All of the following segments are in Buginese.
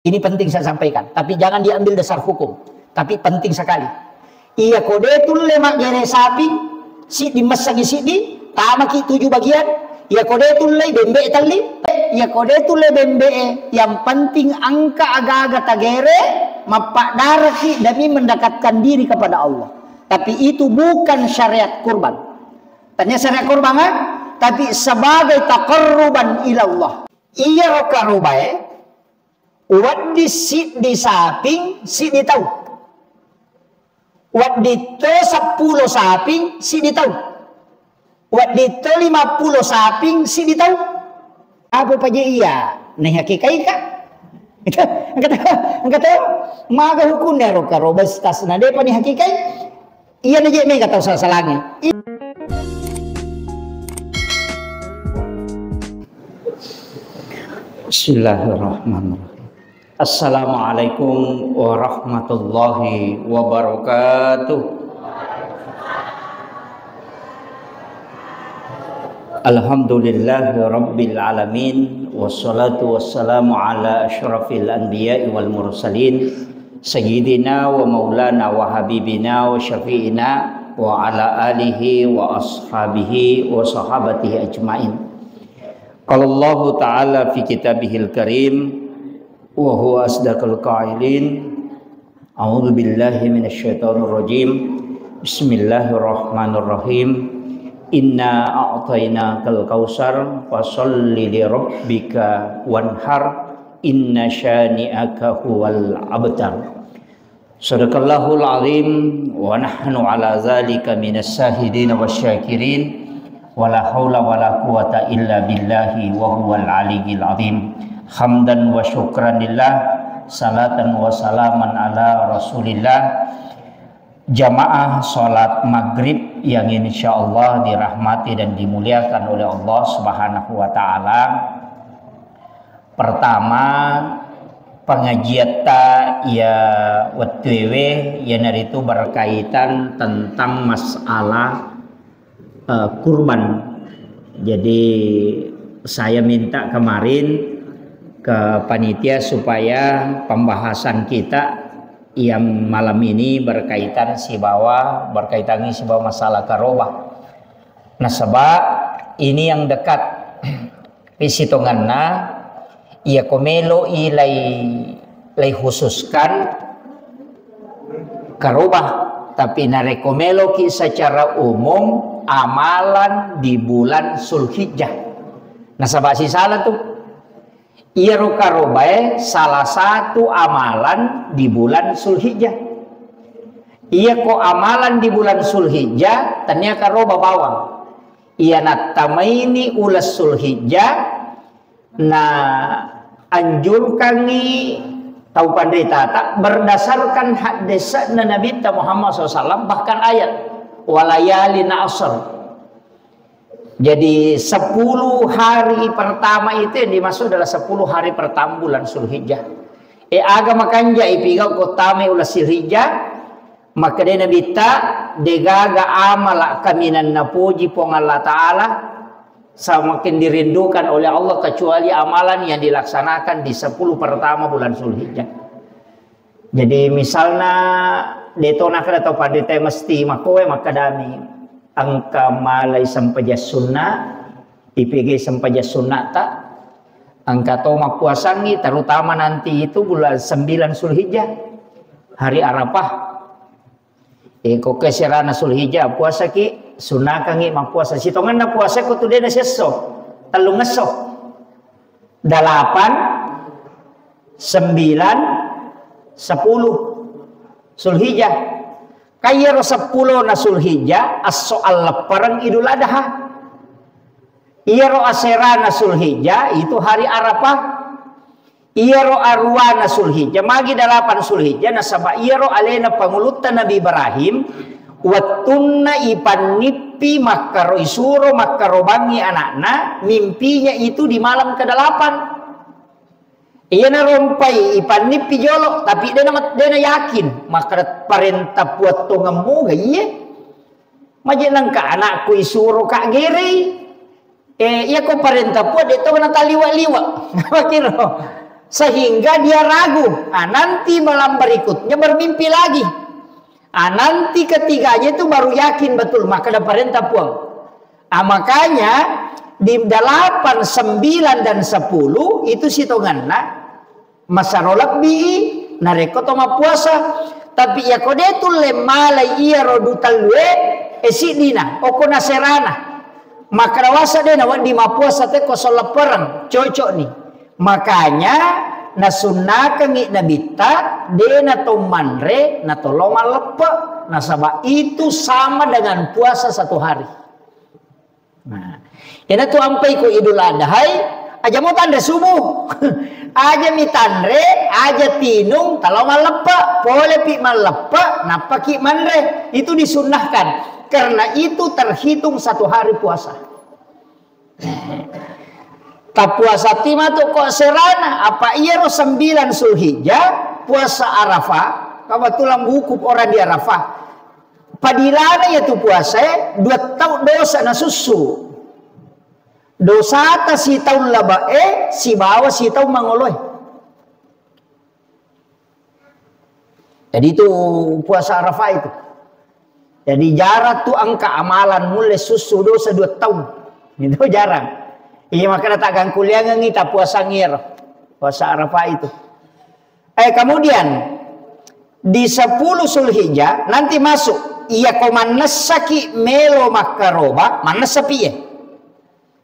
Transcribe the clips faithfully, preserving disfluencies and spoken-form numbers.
Ini penting saya sampaikan, tapi jangan diambil dasar hukum. Tapi penting sekali. Iya ko de tulle maggere saping, siddi messangi siddi, tamaki tujuh bagian. Iya ko de tulle bembe telli. Iya ko de tulle bembe, yang penting engka aga-aga tagere, mappaddaraki demi mendekatkan diri kepada Allah. Tapi itu bukan syariat kurban. Tanya syariat kurban, eh? Tapi sebagai taqarruban ilallah. Iyaro karobae, wedding siddi saping, siddi tau. Wedding to seppulo saping, siddi tau. Wedding to lima puluh saping, siddi tau. Apa paja iya? Naihakikaika? Engka tau, engka tau. Maga hukunna ro karoba stas na depa nihakikai? Iya na je mega tau salah-salangi. Bismillahirrahmanirrahim. Assalamualaikum warahmatullahi wabarakatuh. Alhamdulillahi rabbil alamin, wassalatu wassalamu ala asyrafil anbiya'i wal mursalin, sayyidina wa maulana wa habibina wa syafi'ina wa ala alihi wa ashabihi wa sahabatihi ajmain. Qala Allahu ta'ala fi kitabihil karim, wa huwa asdaqul qailin. A'udzu billahi minasyaitonir rajim. Bismillahirrahmanirrahim. Inna a'tainakal kautsar, fasalli li rabbika wanhar, inna syani'aka huwal abtar. Sadaqallahul azim, wa nahnu ala zalika minas syahidin wasyakirin, wa la haula wa la quwata illa billahi wa huwal aliyyil azim. Hamdan wa syukran lillah, salatan wa salaman ala rasulillah. Jamaah salat maghrib yang insyaallah dirahmati dan dimuliakan oleh Allah Subhanahu wa taala. Pertama, pengajiatta iya wettuewe iyanaritu berkaitan tentang masalah, eh, kurban. Jadi, saya minta kemarin ke panitia supaya pembahasan kita yang malam ini berkaitan sibawa, berkaitan sibawa masalah karoba. Nasaba ini yang dekat. Pisitonganna, iya ko melo'i lai, lai khususkan karoba, tapi narekko meloki secara umum amalan di bulan Zulhijjah. Nasaba sisala tu, iyaro karobae salah satu amalan di bulan Zulhijjah. Iya ko amalan di bulan Zulhijjah, tania karoba bawang. Iya nattamaini uleng Zulhijjah, na anjurkangngi tau panritata berdasarkan haddese'na Nabitta Muhammad sallallahu alaihi wasallam, bahkan ayat, "Walayalin asr." Jadi, sepuluh hari pertama itu yang dimaksud adalah sepuluh hari pertama bulan Zulhijjah. E, aga makanja ipigau ko tama uleng Zulhijjah, Makkedai Nabitta, degaga amala kaminang napoji Puang Allah Ta'ala, semakin dirindukan oleh Allah, kecuali amalan yang dilaksanakan di sepuluh pertama bulan Zulhijjah. Jadi, misalna, deto nakkeda tau panrita mesti makkoe makkedami, engka malai sempajang sunna, ipegei sempajang sunnata, engka to mappuasangi, terutama nanti itu bulan sembilan Zulhijjah, hari Arafah. E, ko ke serana Zulhijjah, puasaki, sunnakangi mappuasa. Sitongenna puasa ko tu dena sesso, tellungesso. Dalapan, sembilan, sepuluh Zulhijjah. Kaiyaro seppulo na Zulhijjah, esso alleppereng Idul Adha. Iyaro aserana Zulhijjah, itu hari Arafah. Iyaro aruwana Zulhijjah, magi dalapan Zulhijjah, nasaba iyaro alena pangulutta Nabi Ibrahim, wettunna ipannippi makkaro, isuro makkarobangngi anakna, mimpinya itu di malam kedalapan. Iyana rompai ipannippi jolo, tapi dena, dena yakin, makkada parenta Puang tongemmu ga iye. Maje nengka anakku isuro ka gerei. Eh, iya ko parenta Puang, de to nataliwa-liwa. Makiro. Sehingga dia ragu. Ah, nanti malam berikutnya bermimpi lagi. Ah, nanti ketiganya itu baru yakin betul, maka ada perintah Puang. Ah, makanya di delapan, sembilan, dan sepuluh itu sitonganna masaro lebbi narekko to mappuasa. Tapi iyako de tulle malai iyaro du tellue, e siddina, okko naserana. Maka rawasa de nawedding mappuasa te ko solleppereng, cocok ni. Makanya nasunnakengngi Nabitta, de nato manre, natolo malleppe, nasaba itu sama dengan puasa satu hari. Nah, iyanatu ampai ko Idul Adhai, aja mo tanre subuh. Aja mi tanre, aja tinung, talo malleppe, pole pi malleppe, nappa ki manre. Itu disunnahkan. Karena itu terhitung satu hari puasa. Tappuasatti matu ko serana, apa iyaro sembilan Zulhijjah, puasa Arafah, kebetulan wukuf orang di Arafah. Padilana iyatu puasae, dua tau dosa nasussu. Dosata sitaung labe'e, sibawa sitaung mangoloe. Jadi itu puasa Arafah itu. Jadi jarang tu engka amalan mulle sussu dosa dua tahun. Itu jarang. Iya, makanya tak gangkuliangengi tak puasa ngir. Puasa Arafah itu. Eh, kemudian di sepuluh Zulhijjah nanti masuk. Iya ko mannessaki melo makkaroba, mannessa piye?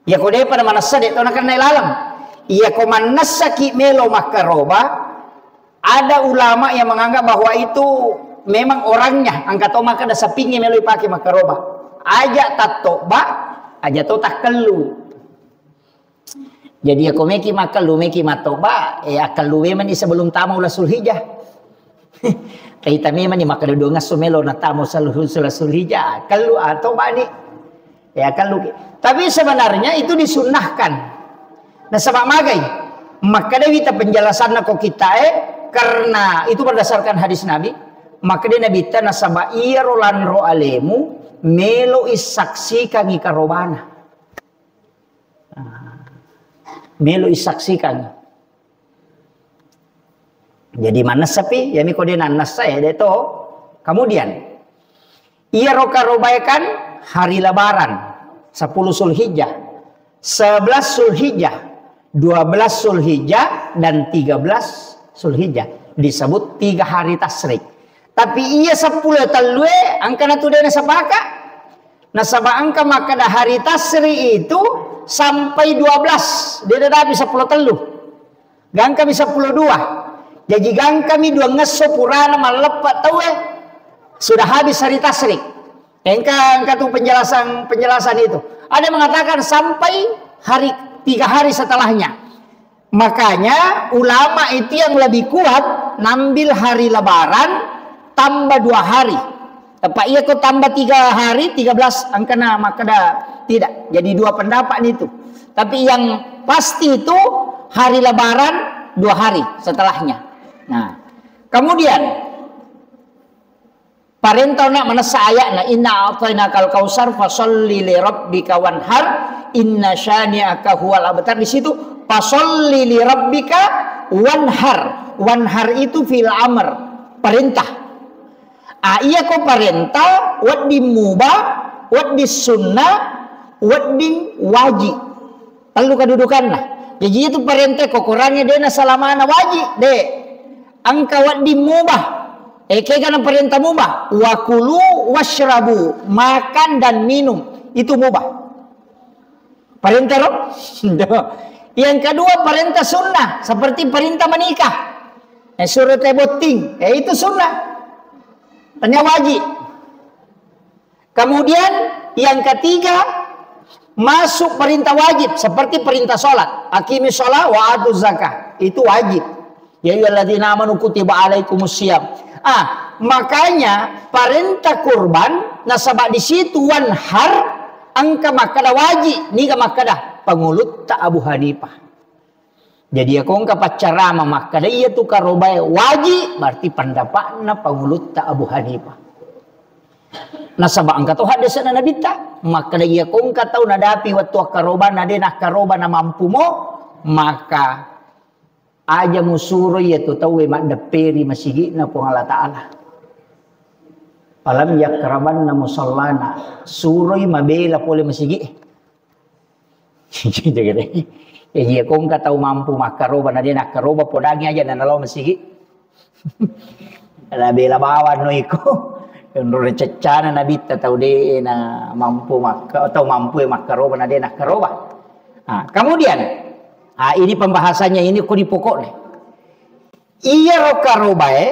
Iyako depa namanessa, de to nakenna laleng. Iyako mannessaki melo makkaroba, ada ulama yang menganggap bahwa itu memang orangnya, engka to makkeda sapingnge melo ipake makkaroba. Aja tattoba, aja to takkellu. Jadi iyako meki makkellu, meki mattoba, eh, akkellu memang sebelum tama ula Zulhijjah. Kaita memang ni makkeda dua ngesso melo natamo selu-, sula Zulhijjah, kellu atau bani. Ya, kellu ki. Tapi sebenarnya itu disunnahkan. Nasaba magai? Makkedawi ta penjelasanna ko kita, eh, karena itu berdasarkan hadis Nabi. Makkeda Nabi ta nasaba iyaro lanro alemu melo isaksikangi karobana. Ah. Melo isaksikangi. Jadi mannessapi, yami ko de nannessa ya de to. Kemudian, iyaro karobae kan hari Lebaran, sepuluh Zulhijjah, sebelas Zulhijjah, dua belas Zulhijjah, dan tiga belas Zulhijjah. Disebut tiga hari tasyrik. Tapi iya seppulo tellue, engka natu de nasepaka. Nasaba engka makkeda hari tasyrik itu sampai dua belas, de nadapi seppulo tellu. Gangkami seppulo dua. Jaji gangkami dua ngesso purana malleppe tauwe. Sudah habis hari tasyrik. Engka, engka tu penjelasan, penjelasan itu. Ada yang mengatakan sampai hari, tiga hari setelahnya. Makanya ulama itu yang lebih kuat nambil hari Lebaran tambah dua hari. Apa iya ko tambah tiga hari, tiga belas engkana makkeda tidak. Jadi dua pendapat itu. Tapi yang pasti itu hari Lebaran dua hari setelahnya. Nah, kemudian parentana manessa ayatna, "Inna a'tainakal kautsar, fasalli li rabbika wanhar, inna syani'aka huwal abtar." Di situ, "Fasalli li rabbika wanhar." Wanhar itu fi'il amr, perintah. Ah, iya ko parenta, wedding mubah, wedding sunnah, wedding wajib. Tellu kedudukanna. Jaji itu parenta ko Qur'annya dena salamana wajib, de. Engka wedding mubah. Eh, kegana parenta mubah. Wa kulu wasyrabu, makan dan minum. Itu mubah. Parenta ro? Yang kedua parenta sunnah, seperti perintah menikah. Eh, suruh teh botting. Eh, itu sunnah. Tanya wajib. Kemudian yang ketiga, masuk perintah wajib seperti perintah sholat. Aqimi sholat wa atu zakah. Itu wajib. Ya ayyuhalladzina amanu kutiba alaikumus siyam. Ah, makanya parentah kurban nasaba di situ wanhar engka makkeda wajib, niga makkeda pangulutta Abu Hanifah. Jadi, iya ko engka paccarama makkeda iya tu karobae wajib, berarti pendapatna pangulutta Abu Hanifah. Nasaba engka to haddese'na Nabitta, makkeda iya ko engka tau nadapi wettu akkarobana de nakkaroba namampumo, maka Aja musuro iya tu tauwe maddepperi masigi'na Puang Allah Ta'ala. Falam yaqrabanna musallana. Suroi mabela pole masigi. Jaga deh. Ya, iya, ko engka tau mampu makkaroba, na de nakkaroba, podangi aja na nalo masigi. Na bela bawang no iko. Menurut ceccana Nabitta tau de na mampu makka-, tau mampu e makkaroba, na de nakkaroba. Nah, kemudian, ah, ini pembahasannya ini ko di pokoknya. Iyaro karobae,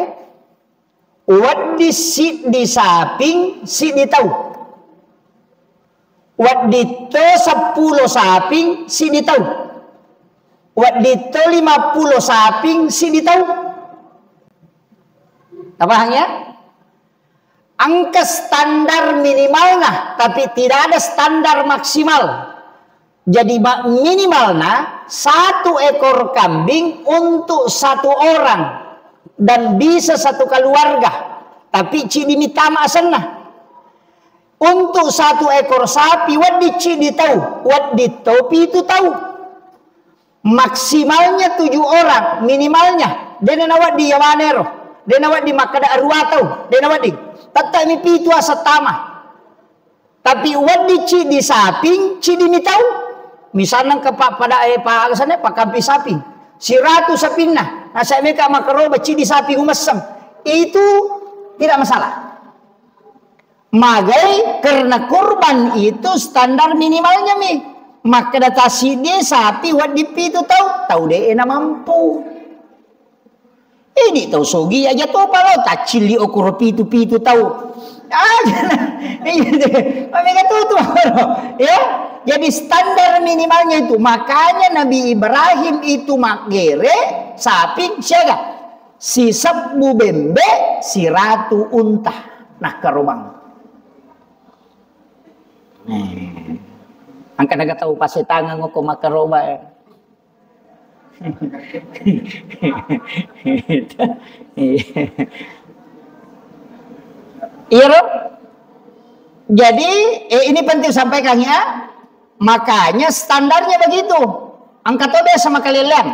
wedding siddi saping, siddi tau. Wedding to seppulo saping, siddi tau. Wedding to lima puluh saping, siddi tau. Tapahang ya? Engka standar minimalna, tapi tidak ada standar maksimal. Jadi, ma-, minimalna satu ekor kambing untuk satu orang dan bisa satu keluarga, tapi ciddi mitama asenna. Untuk satu ekor sapi, wedding ciddi tau, wedding to pitu tau. Maksimalnya tujuh orang, minimalnya. Dena nawedding yamanero. Dena wedding makkeda arua tau. Dena wedding. Tetap mi pitu aseng tama. Tapi wedding ciddi saping, ciddi mi tau. Misalnya ke pak pada, eh, pak sana, pak kampi saping. Siratu sapinna. Nah, saya meka makaroba ciddi saping umesseng. Itu tidak masalah. Magai karena kurban itu standar minimalnya mi. Makkeda tasiddi sapi wedding pitu tau, tau de na mampu. Idi tau sogi aja topa lo taccilli okoro pitu-pitu tau. Aja na. Iya deh. Mamega tutu, ya. Jadi standar minimalnya itu. Makanya Nabi Ibrahim itu maggere sapi siaga. Sisebbu bembe, siratu unta. Nah, karobang. Eh. Angka naga tau pasetangan ngoko makaroba, eh. Iya, Ro? Jadi, eh, ini penting sampaikan ya. Makanya standarnya begitu. Angka to biasa makalelean.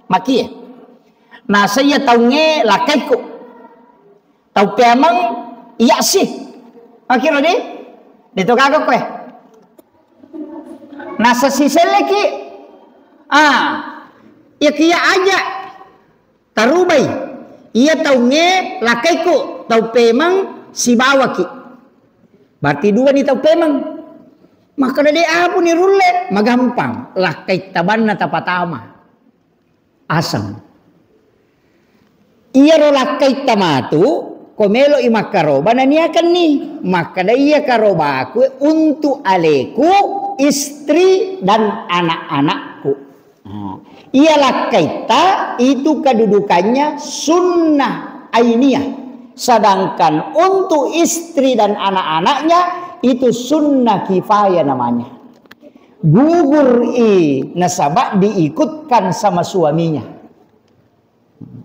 Makie. Nasa iya taunge lakkaikku. Tau peameng iya si. Makiro di? Deto gaga koe. Nasa siselleki. Ah, iya kia aja. Tarubai. Iya taunge lakkaikku. Tau peameng sibawaki. Berarti dua ni tau peameng. Maka de abu ni rulle. Magampang. Lakkai tabanna tapatama. Aseng. Iyaro lakkaitta matu, ko melo'i makkaroba naniakenni, makkeda iya karobaku untuk aleku, istri dan anak-anakku. Nah, iya lakkaitta itu kedudukannya sunnah ainiyah. Sedangkan untuk istri dan anak-anaknya itu sunnah kifayah namanya. Gugur i nasaba diikutkan sama suaminya.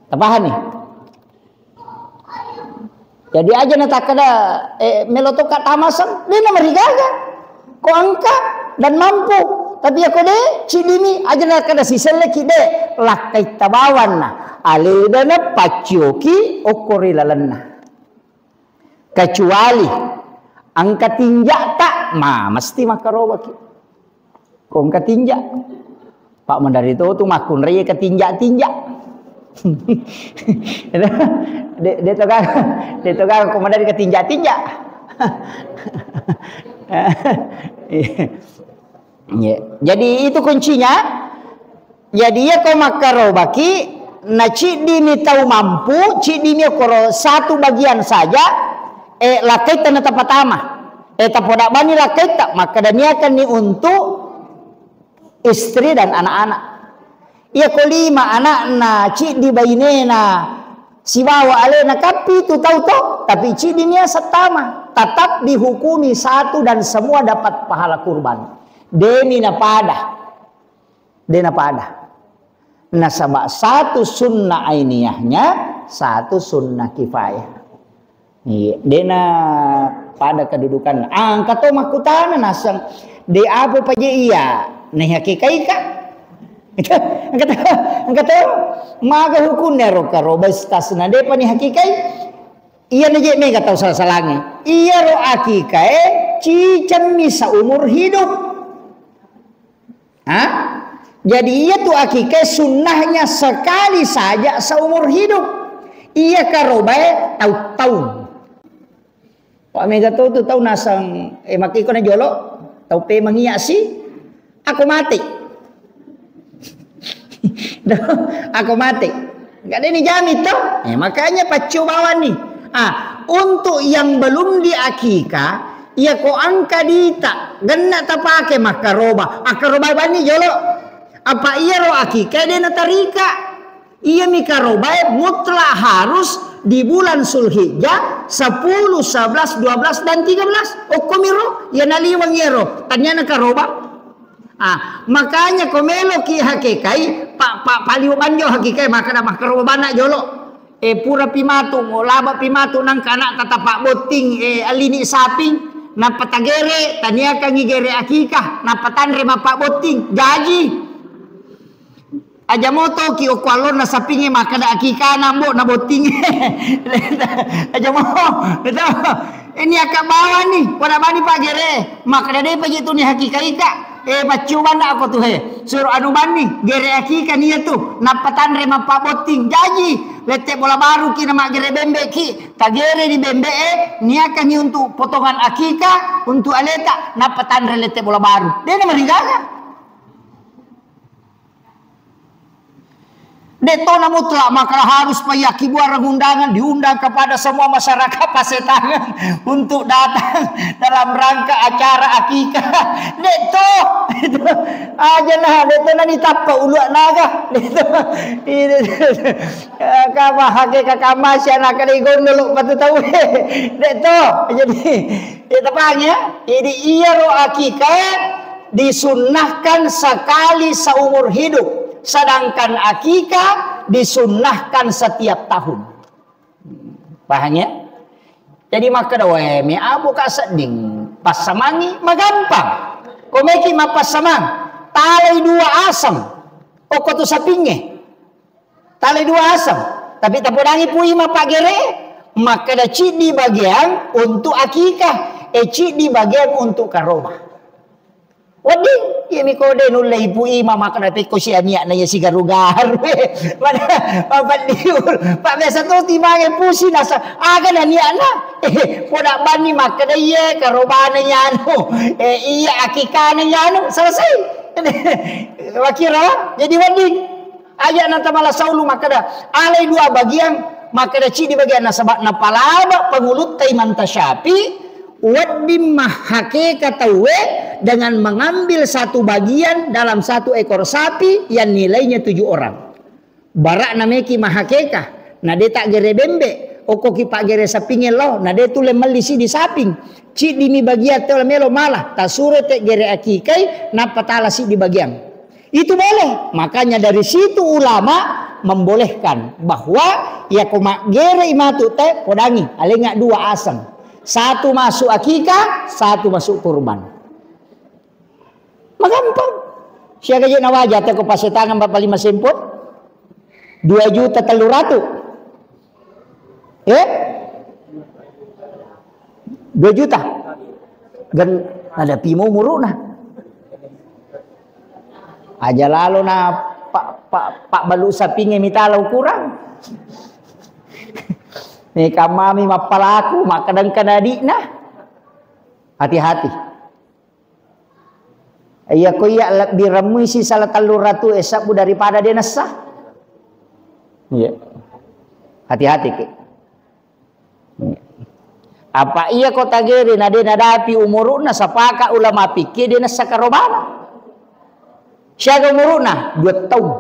Tapahani? Jadi aja natakkeda, eh, melo tokka tamaseng, de namarigaga. Ko engka dan mampu. Tapi ako de, cidimi aja natakkeda siselleki de, lakkai tabawanna. Aleda na paccioki okko ri lalenna. Kecuali engka tinja'ta, ma mesti makkarobaki. Ko engka tinja'. Pak mandari to tu makkunrai ketinja'-tinja'. De, de to gaga, de to gaga ko mandari ketinja'-tinja'. Iya. Jadi itu kuncinya. Jadi iya ko makkarobaki, na ciddimi tau mampu, ciddimi okoro satu bagian saja, eh, lakkaitta na tapatama. Eh, tapoda bani lakkaitta, makkeda niakanni untuk istri dan anak-anak. Iya ko lima anakna, ciddi bainena, sibawa alena, kappi tu tau to, tapi ciddimi aseng tama. Tetap dihukumi satu dan semua dapat pahala kurban. Demi napada. De napada. Nasaba satu sunnah ainiyahnya, satu sunnah kifayah. Iya, de napada kedudukan. Angka to makkutana naseng, de apa paje iya, nahakikaika? Engka to, engka to. Maga hukunna ro karoba istasna, depa ni hakikai. Iya na je mega tau sala-salange. Iyaro akikae cicemmi seumur hidup. Ha? Jadi iya tu akikae sunnahnya sekali saja seumur hidup. Iya karobae tau-tau. Wa mega to tu tau nasang, eh, makkiko na jolo, tau pemeng iya si, ako mate. Ako mate. Nggak ada ni jami to. Eh, makanya paccu bawang ni. Ah, untuk yang belum diakikah, iya ko angka dita, genna tapake makkaroba. Akkaroba bani jolo. Apa iya ro akikah de natarika. Iyami karobae mutlak harus di bulan Zulhijjah, sepuluh, sebelas, dua belas, dan tiga belas. Okkomiro, iya naliweng iyaro. Taniana karoba. Ah, makanya ko meloki hakikai, pa, pa, paliu banjo hakikai, makkada makkaroba bana jolo. Eh, pura pi matu, laba pi matu nangka anak tatapa botting, eh, alini saping, nappa tagere, taniakangi gere akikah, nappa tanre mappa botting, jaji. Aja motoki okko allonna sapingnge makkada akikana mbo na botting. Aja mo, betul. Ini akka bawang ni, pada bani pagere. Makkada de paji tu ni hakikaika. Eh, paccubanna ako tu he. Suro anu banni, gere akika nia tu. Nappa tanre mappa botting. Jaji, lette bola baru ki na maggere bembe ki. Tagere di bembe e, niakangi untuk potongan akika, untuk aleta, nappa tanre lette bola baru. De na marigaga. Dek to na mutlak, maka harus payaki buarang undangan, diundang kepada semua masyarakat Pasetangan untuk datang dalam rangka acara akikah. Dek to, aja nah, dek to na ditappa uluak naga. Dek to, ini, kama hake kakama si anak kali gondol patu tahu. Dek to, jadi, ya tepang ya. Jadi iya ro akikah disunnahkan sekali seumur hidup, sedangkan akikah disunnahkan setiap tahun. Paham ya? Jadi makkeda, "Wae, me abu ka sedding passamangi magampang. Ko meki mappassamang, talai dua aseng. Okko tu sapingnge. Talai dua aseng. Tapi tapodangi pui mappagere, makkeda ciddi bagian untuk akikah, e ciddi bagian untuk karoba." Wedding, iya mi kode nulle ipu ima makkeda pekko si aniak na iya sigaru-garu. Pada, papaddiul. Pak biasa tu timange pusi nasa, aga na niakna. Eh, poda banni makkeda iya karobana nyanu. Eh, iya akikana nyanu. Selesai. Wakira, jadi wedding. Aja' na tamala saulu makkeda, alai dua bagian, makkeda ciddi bagian nasaba' napalaba pangulutta Imam Tasyafi, wedding mahakeka tauwe dengan mengambil satu bagian dalam satu ekor sapi yang nilainya tujuh orang. Bara'na meki mahakeka, na de' taggere bembe', okkoki paggere sapingnge lao, na de' tulle melli siddi saping, ciddimi bagian tau melo mala, tasuro teggere akikai, nappa tala siddi bagian. Itu boleh. Makanya dari situ ulama membolehkan bahwa iya ko maggerei matu te podangi, alengnga dua aseng. Satu masuk akikah, satu masuk kurban. Magampang. Siaga je nawaja te ko pasetangan bapa lima sempot? Dua juta tellu ratu. Eh? Dua juta? Gen, ada pimo muruna. Aja lalo na pa, pa, pa balu sapingnge mitala ukurang. Ni kamami mappalaku, makkadangkana adi'na. Hati-hati. Iya ko iya lebbi remmui sisala tellu ratu e sabbu daripada de' nessa. Iya. Hati-hati ki. Iya. Apa iya ko tagere na de' nadapi umuru'na, sapaka ulama fikih de' nessa karobana. Siaga umuru'na? Dua taung.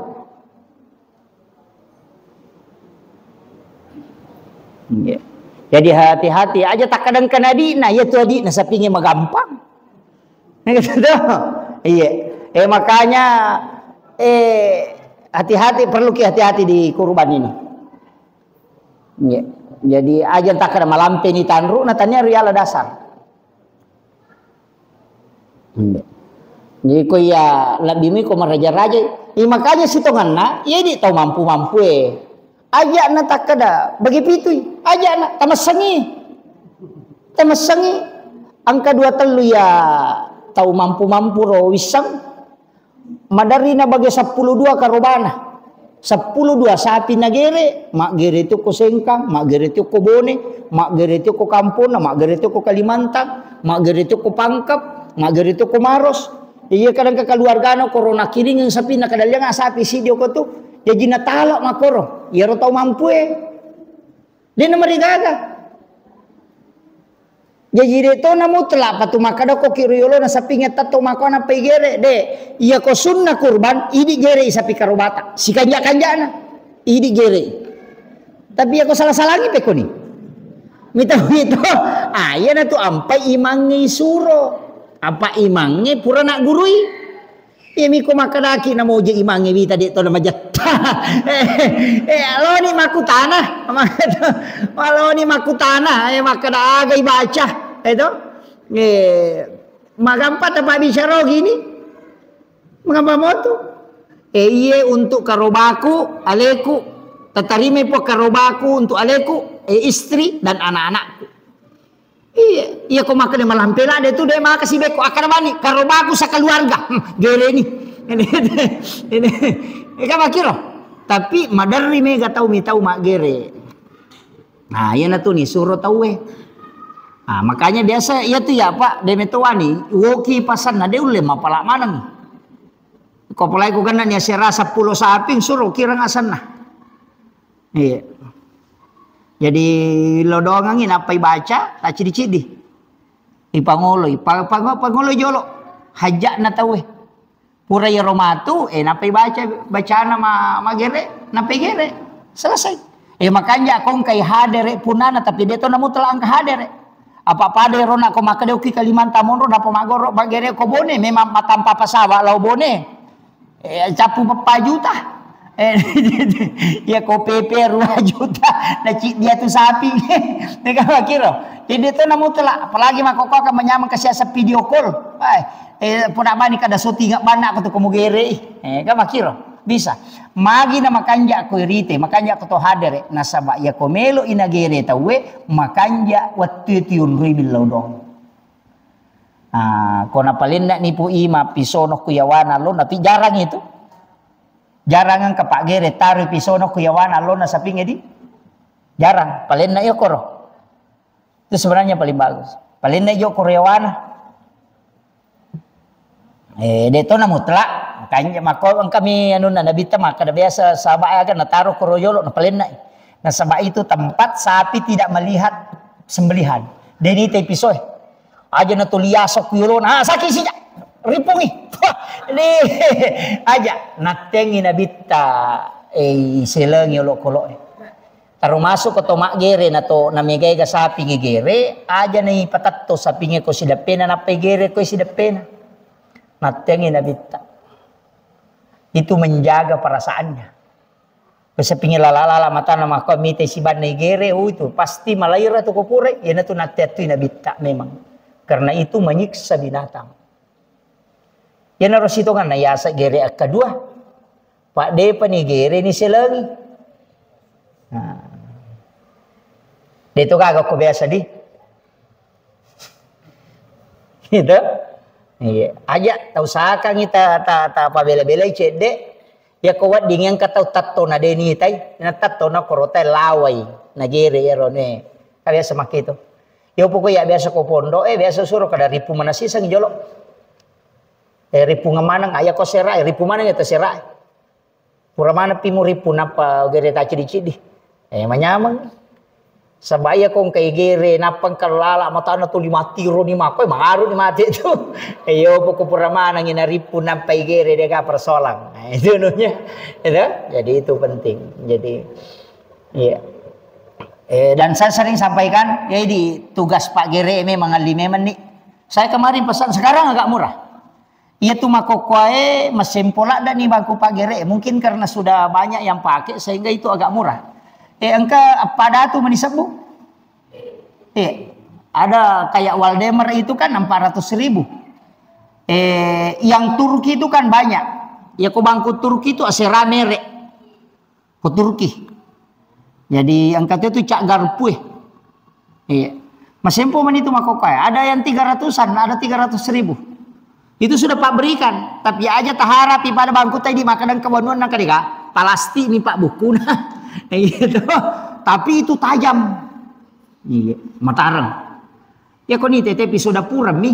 Iya. Jadi hati-hati aja takkadangkana adi'na, iya tu adi'na sapingnge magampang. Gitu tuh. Iya. Eh, makanya, eh, hati-hati, perlu ki hati-hati di kurban ini. Iya. Jadi aja takkada malampe ni tanru'na, tania riala dasar. Iya. Jadi ko iya lebbi mi ko maraja-raja, Iya, makanya sitonganna, iya di tau mampu-mampu e. Aja na takkada, bagi pitui, aja na, tamassengi. Tamassengi. Angka dua tellu ya tau mampu-mampu ro wissang. Maderri na bage seppulo dua karobana. Seppulo dua sapi nagere, maggere tu ko Sengkang, maggere tu ko Bone, maggere tu ko Kampona, maggere tu ko Kalimantan, maggere tu ko Pangkep, maggere tu ko Maros. Iya, kadang ke keluargana korona kiringeng sapi na kadalliang sapi si dioko tu. Jaji natala makoro. Iyaro tau mampu e. De na marigaga. Jaji de to na mutlak patu makkada ko ki riolo na sapinge tatto mako na pai gere de. Iya ko sunna kurban, idi gere i sapi karobata. Sikanja-kanjana. Idi gere. Tapi iya ko salah-salangi pekoni. Mita-mita. Ah, iya na tu ampai imangnge isuro. Apa imangnge pura nak gurui. Iya miko makkadaki namoje imangnge wita de to na majetta. Eh, eh, aloni makkutana. Aloni makkutana, eh, makkada aga ibaca. Eh, to? Eh, magampa tapa bicara gini. Magampa motu. Eh, iye untuk karobaku, aleku. Tatarime po karobaku untuk aleku, eh, istri dan anak-anakku. Iya, iya ko makkeda malampe ladde tu de maka sibekko akkada bani karobaku sakaluarga. Hmm, gere ni. Ini, ini, ini kan makkiro. Tapi maderri mega tau mi tau maggere. Nah, iya na tu ni suro tau e. Nah, makanya biasa iya tu ya Pak, de metoani, woki pasanna de ulle mapala maneng. Ko pulai ku kena ni asera seppulo saping suro kirang asanna. Iya. Jadi lodongangi nappai baca, taccidi-cidi. Ipangolo, ipa-, pango-, pangolo jolo. Hajja'na tauwe. Pura iyaro matu, eh, nappai baca, bacana ma-, magere, nappai gere. Selesai. Eh, makanja kongkai hadere punana, tapi de to namutlak angka hadere. Apa pada ero nako makkeda uki Kalimantan monro, napa magoro, magere ko Bone, memang matampa pasawa lao Bone. Eh, cappu peppa juta. Eh, iya ko P P dua juta, na ciddi atu sapi. Neka makiro. Jadi to namutlak, apalagi makkokko kan manyameng ke siasa video call. Ai, eh, pona bani kada syuting banna ko tu ko mugere. Eh, kan makiro. Bisa. Magi na makanja ko irite, makanja ko to hadere. Nasaba iya ko melo i nagere tauwe, makanja wettu itu yunrui billau dong. Ah, ko napalenna ni Pu Ima pisono ku yawana lo, napi jarang itu. Jarang engka paggere taroi pisono ku yawana lo na sapinge di. Jarang, palenna iyo koro. Itu sebenarnya paling bagus. Palenna iyo koro yawana. Eh, de to na mutlak. Makanya mako engkami anunna Nabitta makkada biasa sahabat aga nataro koro yolo na palenna. Nasaba itu tempat sapi tidak melihat sembelihan. Deni te pisoe. Aja na tuli asok ku yolona. Ah, saki sija. Ripungi. Wah, ni. Aja nattengi Nabitta, eh, selengi olokoloe. Termasuk ko to maggere na to, na mega-ega sapi ngegere, aja na ipatetto sapinge ko sideppena, nappai gere ko sideppena. Nattengi Nabitta. Itu menjaga perasaannya. Ko sapinge lala-lala matana makko mite sibanna igere, oh, itu pasti malaira tu ko pura, iyanatu natteattui Nabitta memang. Karena itu menyiksa binatang. Iyanaro sitonganna yasa gere akkadua. Pak depa ni gere ni selengi. Nah. De to gaga ko biasa di. Gitu. Iya. Aja tau sakangi ta, ta, ta pabela-belai cedde. Iya ko wedding engka tau tettona de nitai, na tettona korotai lawai, na gere ero ne. Ka biasa makkitu. Yo pokok ya biasa ko pondok, eh, biasa suro kada ripu manasiseng jolo. Eh, ripu maneng, aya ko sera, eh, ripu maneng ya to sera. Pura maneng pi muripu nappa gere ta cidi-cidi. Eh, manyameng. Saba iya ko engka igere, nappa engka lala matana tuli mattiro ni makko, eh, mangaru ni mate tu. Eh, yo poko pura maneng ina ripu nampa igere de ka persoalan. Nah, itu nunya. Itu. Jadi itu penting. Jadi, iya. Eh, dan saya sering sampaikan, jadi tugas Pak Gere memang alli memang nih. Saya kemarin pesan, sekarang agak murah. Iya tu makkokkoe, masempo ladda ni bangku Pak Gere. Mungkin karena sudah banyak yang pakai sehingga itu agak murah. Eh, engka pada tu meni sebbu. Eh, ada kayak Waldemer itu kan empat ratus ribu. Eh, yang Turki itu kan banyak. Iya ko bangku Turki itu asera merek. Ko Turki. Jadi engka tu cak garpu e. Iya. Masempo mani tu makokai. Ada yang tiga ratusan, ada tiga ratus ribu. Itu sudah Pak berikan. Tapi aja taharapi pada bangku tadi makan dan kewanuan nang kadega. Plastik ni Pak bukuna. Iya tu. Tapi itu tajam. Iya, matareng. Ya ko ni tete piso dapureng mi.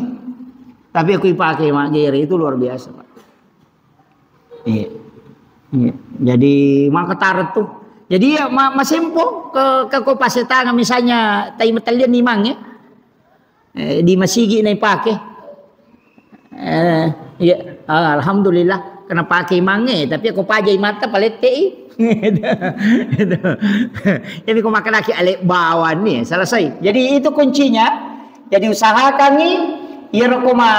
Tapi aku ipake magere itu luar biasa, Pak. Iya. Iya. Jadi maka taret tu. Jadi ya ma masempo ke ke ko pasetangan misalnya tai metellian ni mang ya. Eh, di masigi na ipake. Eh, iya. Ah, alhamdulillah kena pake mange tapi aku pajai mata palette i. Gitu. Jadi ko makanaki ale bawang ni selesai. Jadi itu kuncinya. Jadi usahakangi iyaro ko ma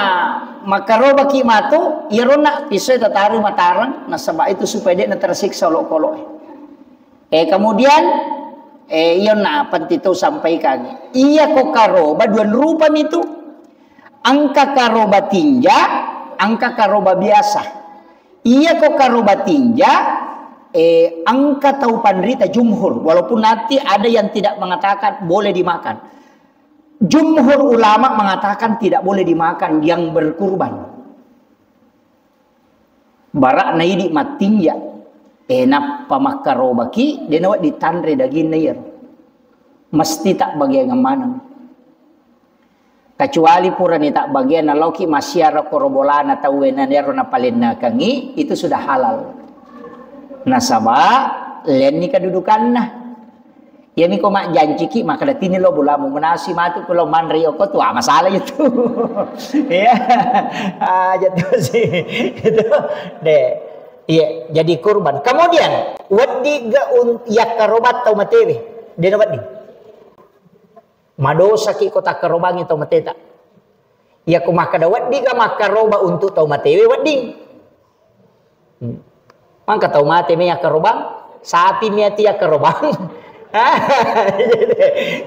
makarobaki matu iyaro na pisoi tataru matareng nasaba itu supaya dia tersiksa olok-olok. Eh, kemudian eh iya na penting tu sampaikan. Iya ko karoba dua rupa itu. Engka karoba tinja, engka karoba biasa. Iya ko karoba tinja, eh, engka tau panrita jumhur. Walaupun nanti ada yang tidak mengatakan boleh dimakan. Jumhur ulama mengatakan tidak boleh dimakan yang berkurban. Bara naidi mattinja, eh, nappa makkarobaki, de nawedding tanre daginna iyaro. Mesti tabbagiangang maneng. Kecuali purani tabbagiang nalaoki massiara koro bolana tauwe na ero napalennakengi, itu sudah halal. Nasaba lenni kedudukanna. Iyami ko majjanciki makkeda tini lo bolamu menasi matu ko lo manre oko tu, ah, masalah itu. Ya. Ah, jatuh sih. Itu deh. Iya, jadi kurban. Kemudian, weddiga un yakkaroba tau matewe. Dena wedding. Madosaki ko takkarobangi tau mateta. Iya ko makkeda weddiga makkaroba untuk tau matewe wedding. Hmm. Mangka tau mate mi akkarobang, sapi mi ati akkarobang.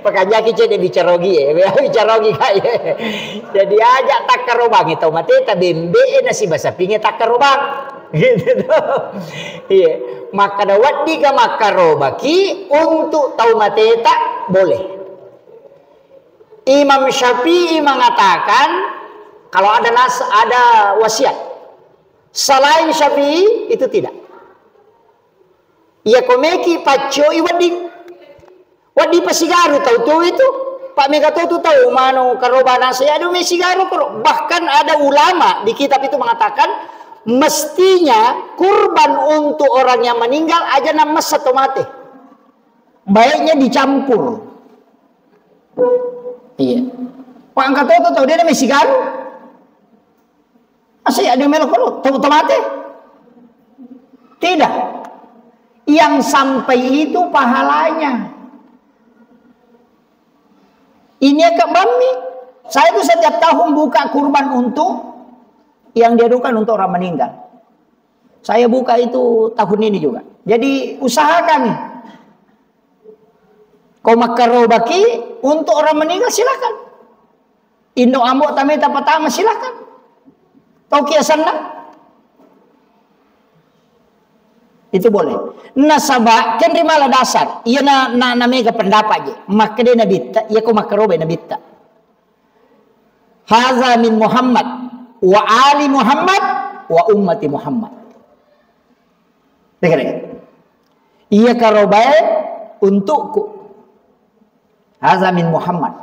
Pakajaki cede bicarogi e, bicarogi kai. Jadi aja takkarobangi tau mate ta bembe e nasiba sapinge takkarobang. Gitu to. Iya. Makkeda weddiga makkarobaki untuk tau mateta boleh. Imam Syafi'i mengatakan kalau ada nas ada wasiat. Selain Syafi'i itu tidak. Iya komeki paccoi wedding. Wedding pasigaru tau tu itu. Pak mega tau tu tau manu karoba nasa ya adu mesigaru koro. Bahkan ada ulama di kitab itu mengatakan mestinya kurban untuk orang yang meninggal aja namessa to mate. Baiknya dicampur. Iya. Pak angkat tau tu tau dia mesigaru. Asa ya dia melok koro, tau mate? Tidak. Yang sampai itu pahalanya. Ini ke bammi. Saya itu setiap tahun buka kurban untuk yang diadukan untuk orang meninggal. Saya buka itu tahun ini juga. Jadi usahakan. Kau makarobaki untuk orang meninggal silakan. Indo ambo tameta pertama silakan. Tau kia senang? Itu boleh. Nasaba kan ri mala dasar. Iya na, na, na mega pendapat je. Makkeda nabitta, iya ko makaroba nabitta. Haza min Muhammad wa ali Muhammad wa ummati Muhammad. Dengar ya. Iya karobae untukku. Haza min Muhammad.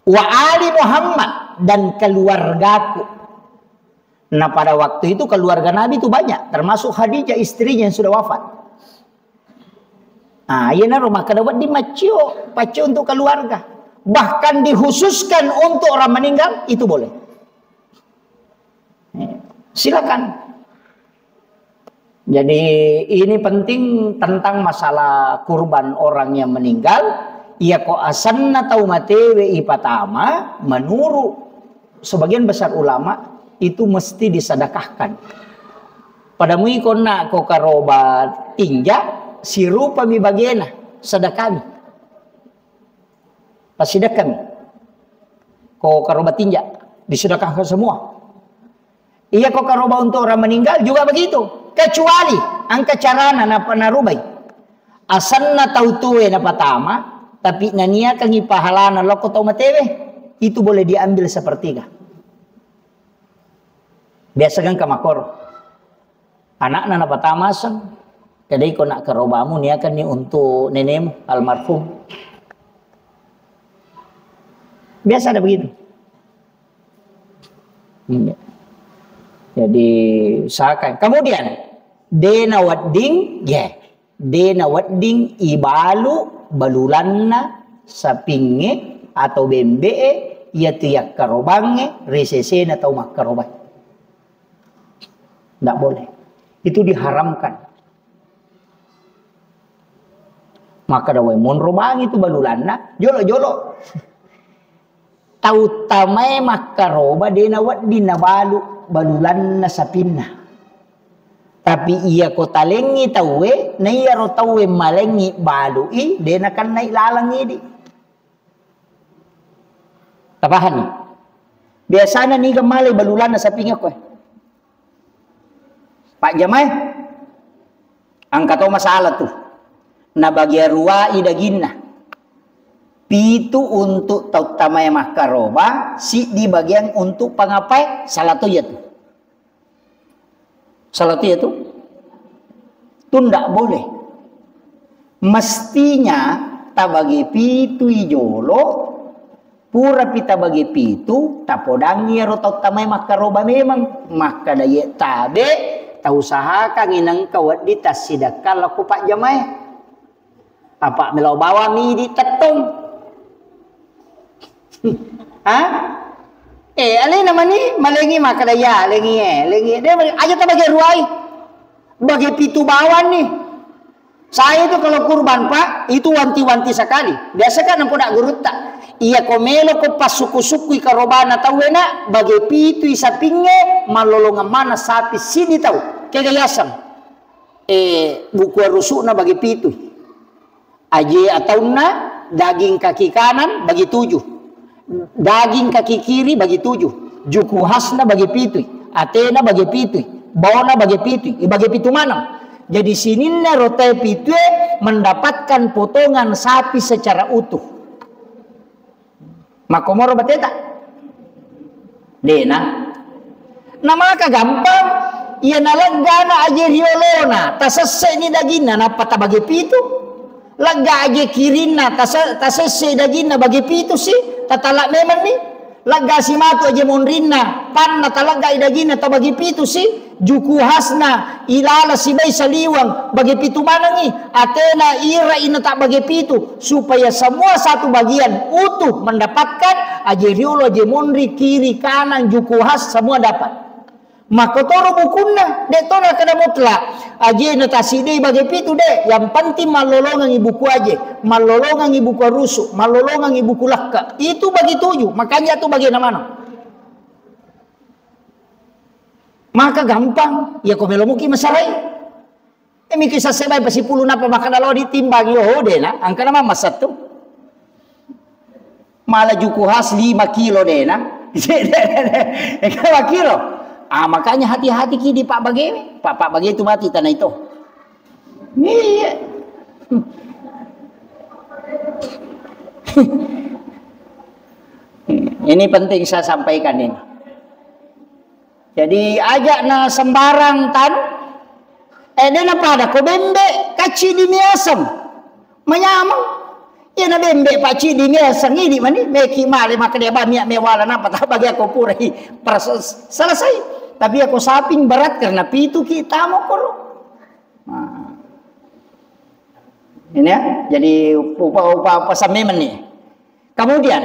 Wa ali Muhammad dan keluargaku. Nah, pada waktu itu keluarga Nabi itu banyak, termasuk Khadijah istrinya yang sudah wafat. Nah, iya naro makkeda wedding maccio, paccio untuk keluarga. Bahkan dikhususkan untuk orang meninggal, itu boleh. Silakan. Jadi ini penting tentang masalah kurban orang yang meninggal. Iya ko asenna tau matewe ipatama, menurut sebagian besar ulama itu mesti disedekahkan. Pada mui konna ko karoba tinja, sirupami bagena, sedekahmi. Pasidekkami. Ko karoba tinja, disedekahkan semua. Iya ko karoba untuk orang meninggal juga begitu. Kecuali engka carana napa narubai. Asenna tau tuwe napatama, tapi naniakangi pahalana lokko tau matewe, itu boleh diambil sepertiga. Biasa kan kamakor. Anakna napatama aseng, kedai ko nak karobamu niakanni untuk nenemu almarhum. Biasa ada begitu. Iya. Jadi usahakan. Kemudian dena wedding, ya, dena wedding ibalu balulanna sapingnge atau bembe'e, iya tu yakkarobangnge ri sesena tau makkarobai. Ndak boleh. Itu diharamkan. Maka dawai monro bangi tu balulanna, jolo-jolo. Tau tamae makkaroba de nawedding nabalu balulanna sapinna. Tapi iya ko talengngi tauwe, na iyaro tauwe malengngi balui, de nakennai laleng idi. Tapahanni? Biasana niga malai balulanna sapingnge koe. Pak Jamae, engka to masalah tu. Nabagia ruai daginna. Pitu untuk tau tamae makkaroba, siddi bagian untuk pangapae, salah to iya tu. Salah tu iya tu. Tu ndak boleh. Mestinya tabagi pitui jolo, purapi tabagi pitu, tapodangi ero tau tamae makkaroba memang. Makkada ye tabe, tausahakangi nengka wedding tassidekka lako Pak Jamae. Apa melo bawang idi tettong. Ha? Eh, alena mani malengi makkada ya, lengi e, lengi e. De mani, aja tabagi ruai. Bagi pitu bawang ni. Saya itu kalau kurban, Pak, itu wanti-wanti sekali. Biasa kan nampu nak gurutta. Iya ko melo ko passuku-sukui karobana tauwe na, bagi pitu i sapingnge, mallolongeng mana sapi sidi tau. Kega yaseng. Eh, buku rusukna bagi pitu. Aje ataunna, daging kaki kanan bagi tujuh, daging kaki kiri bagi tujuh, juku khasna bagi pitu, atena bagi pitu, baona bagi pitu, ibagi pitu maneng. Jadi sininna rotae pitue mendapatkan potongan sapi secara utuh. Makkomoro bateta? Dena. Namaka gampang, iya naleggana aje riolona, tasesse'ni daginna, nappa tabage pitu. Legga aje kirinna, tase-, tasesse daginna bage pitu si, tatala memenni. Legga simatu aje monrinna, panna taleggai daginna tabage pitu si. Juku khasna, ilala sibai saliweng, bagi pitu manengi, atena ira ina tak bagi pitu, supaya semua satu bagian utuh mendapatkan, aje riolo, aje monri, kiri, kanan, juku khas, semua dapat. Makotoro bukunna, de tona kada mutlak. Aje na tasidei bagi pitu de, yang penting mallolongangi buku aje, mallolongangi buku rusu, mallolongangi buku lakka. Itu bagi tujuh, makanya tu bagi na maneng. Maka gampang, iya ko melo muki masarai. Eh, miki sassebai pasipulu napa makkada lao ditimbangi, oh, dena, angkana mamma sattu. Mala juku khas lima kilo dena. Lima kilo. Ah, makanya hati-hati ki di Pak Bage. Pak, Pak Bage itu mati tanah itu. Iya. Ini penting saya sampaikan ini. Jadi, aja na sembarang tan, eh, de na pada ko bembe, kacidi miaseng. Manyameng. Iya na bembe, pacidi miaseng, idi mani, meki male, maka dia ba, miak mewala, napa tak bagi aku pura, hi, pers-, selesai. Tapi aku saping berat karena pitu ki tamo koro. Nah. Ini ya, jadi upa-, upa-, upa sammemen nih. Kemudian,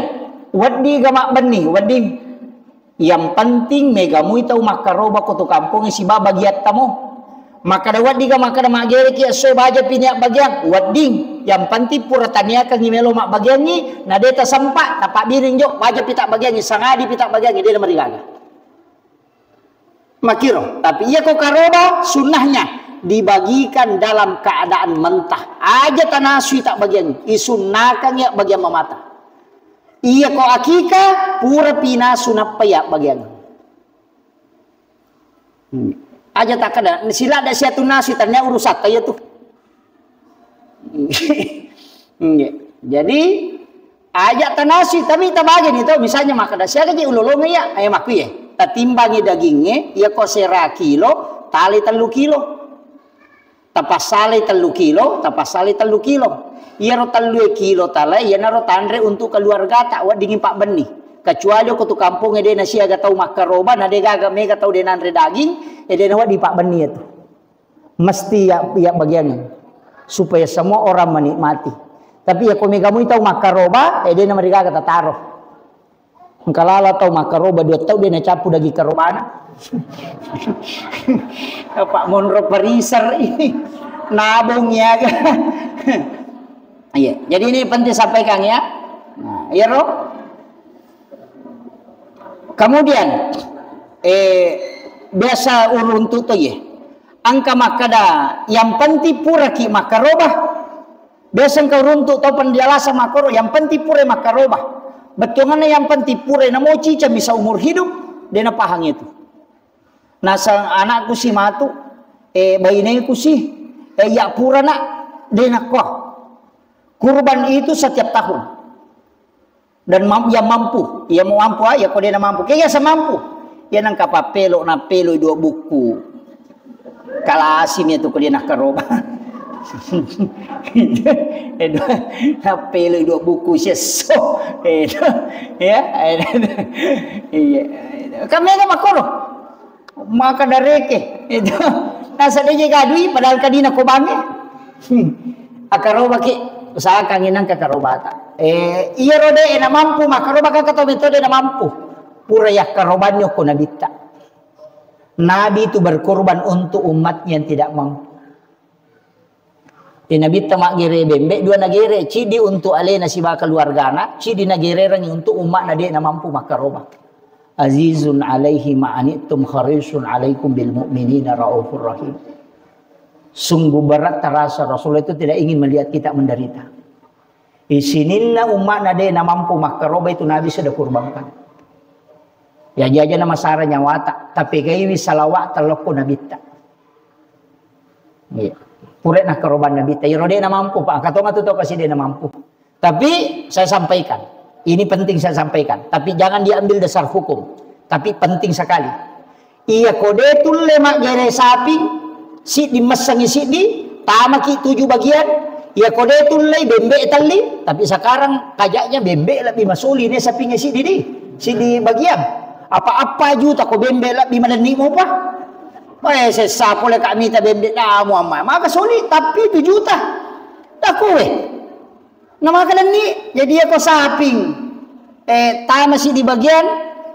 wedding ga mabbenni, wedding. Yang penting mega mui tau makkaroba ko tu kampongnge siba bagiatta mo. Makkada wedding ga makkada maggereki esso baja pini abbagiang, wedding. Yang penting pura taniakangi melo mabbagiangi, na de tasempa, tapabbiring jo, baja pita bagiangi, sangadi pita bagiangi, de na marigaga. Makiro, tapi iya ko karoba sunnahnya dibagikan dalam keadaan mentah. Aja tanasui tak bagian, isunnakang ya bagian mamata. Iya ko akika, pura pinasu nappa ya bagian. Aja takkeda, siladda siatu nasi, tania urusatta iya tu. Nggih. Jadi, aja tanasi, tapi tabageni to, misalnya makkeda, "Siaga je ulolonge iya?" Eh, makkuye, tatimbangi dagingnge, iya ko sera kilo, tali tellu kilo. Tapassalai tellu kilo, tapassalai tellu kilo. Iyaro tellue kilo talae, iyanaro tanre untuk keluargata, weddingi pabbenni. Kecuali ko tu kampongnge de nasiaga tau makkaroba, na de gaga mega tau de nanre daging, e de nawedding pabbenni itu. Mesti ya, ya bagian supaya semua orang menikmati. Tapi ya ko mega mui tau makkaroba, e de namarigaga tataro. Engka lala tau makkaroba dua tau de nacappu daging karobana. Apa monro pariser ini. Nabung ya. Iya, jadi ini penting sampaikan ya. Nah, iyaro. Kemudian, eh, biasa uruntu to ye. Engka makkeda, yang penting puraki makkaroba. Biasa engka uruntu tau pendialasa makkoro, yang penting pura makkaroba. Bettuanna yang penting pura namo cicami seumur hidup, de napahang itu. Nasang anakku si matu, eh, baineku si, eh, iya pura nak, de nakko. Kurban itu setiap tahun. Dan mam-, yang mampu, iya mau mampu, ah, iya ko de na mampu. Kaya semampu. Iya nang kapapelo, napelo dua buku. Kalasi mi tu ko de na karoba. Edo, napelo dua buku sesso. Edo, ya, edo. Iya. Kami ada makoro. Maka dareke. Itu. Nasa de je gadui, padahal kadina ko bange. Hmm. Akarobaki, usahakan inang kakarobata. Eh, iya rode na mampu, makaroba kan kata metode na mampu. Pura ya karobanyo ko nabitta. Nabi itu berkorban untuk umatnya yang tidak mampu. Di Nabitta maggere bembe, dua nagere, cidi untuk alena siba keluargana, cidi nagererangi untuk umatna de namampu makkaroba. Azizun alaihi ma'anittum harisun alaikum bil mu'minina raufur rahim. Sungguh berat terasa Rasulullah itu tidak ingin melihat kita menderita. Isininna umatna de namampu makkaroba itu Nabi sudah kurbankan. Ya jaja na masara nyawata, tapi gaiwi salawat telokko Nabitta. Iya. Pura nakkaroban Nabitta. Iyaro de namampu, Pak. Katonga tu tau kasi de namampu. Tapi saya sampaikan. Ini penting saya sampaikan. Tapi jangan diambil dasar hukum. Tapi penting sekali. Iya ko de tulle maggere sapi, siddi messengi siddi, tamaki tuju bagian. Iya ko de tulle bembe telli, tapi sekarang kajaknya bembe lebih masuli ne sapinge siddi di. Siddi bagian. Apa-apa juta ko bembe lebih malenni mopa. Wah, sessa pole kak mita bembe damu amma. Maka sulit, tapi itu juta. Dakoe. Namaka lenni, jadi iya ko saping. Eh, tamasi di bagian,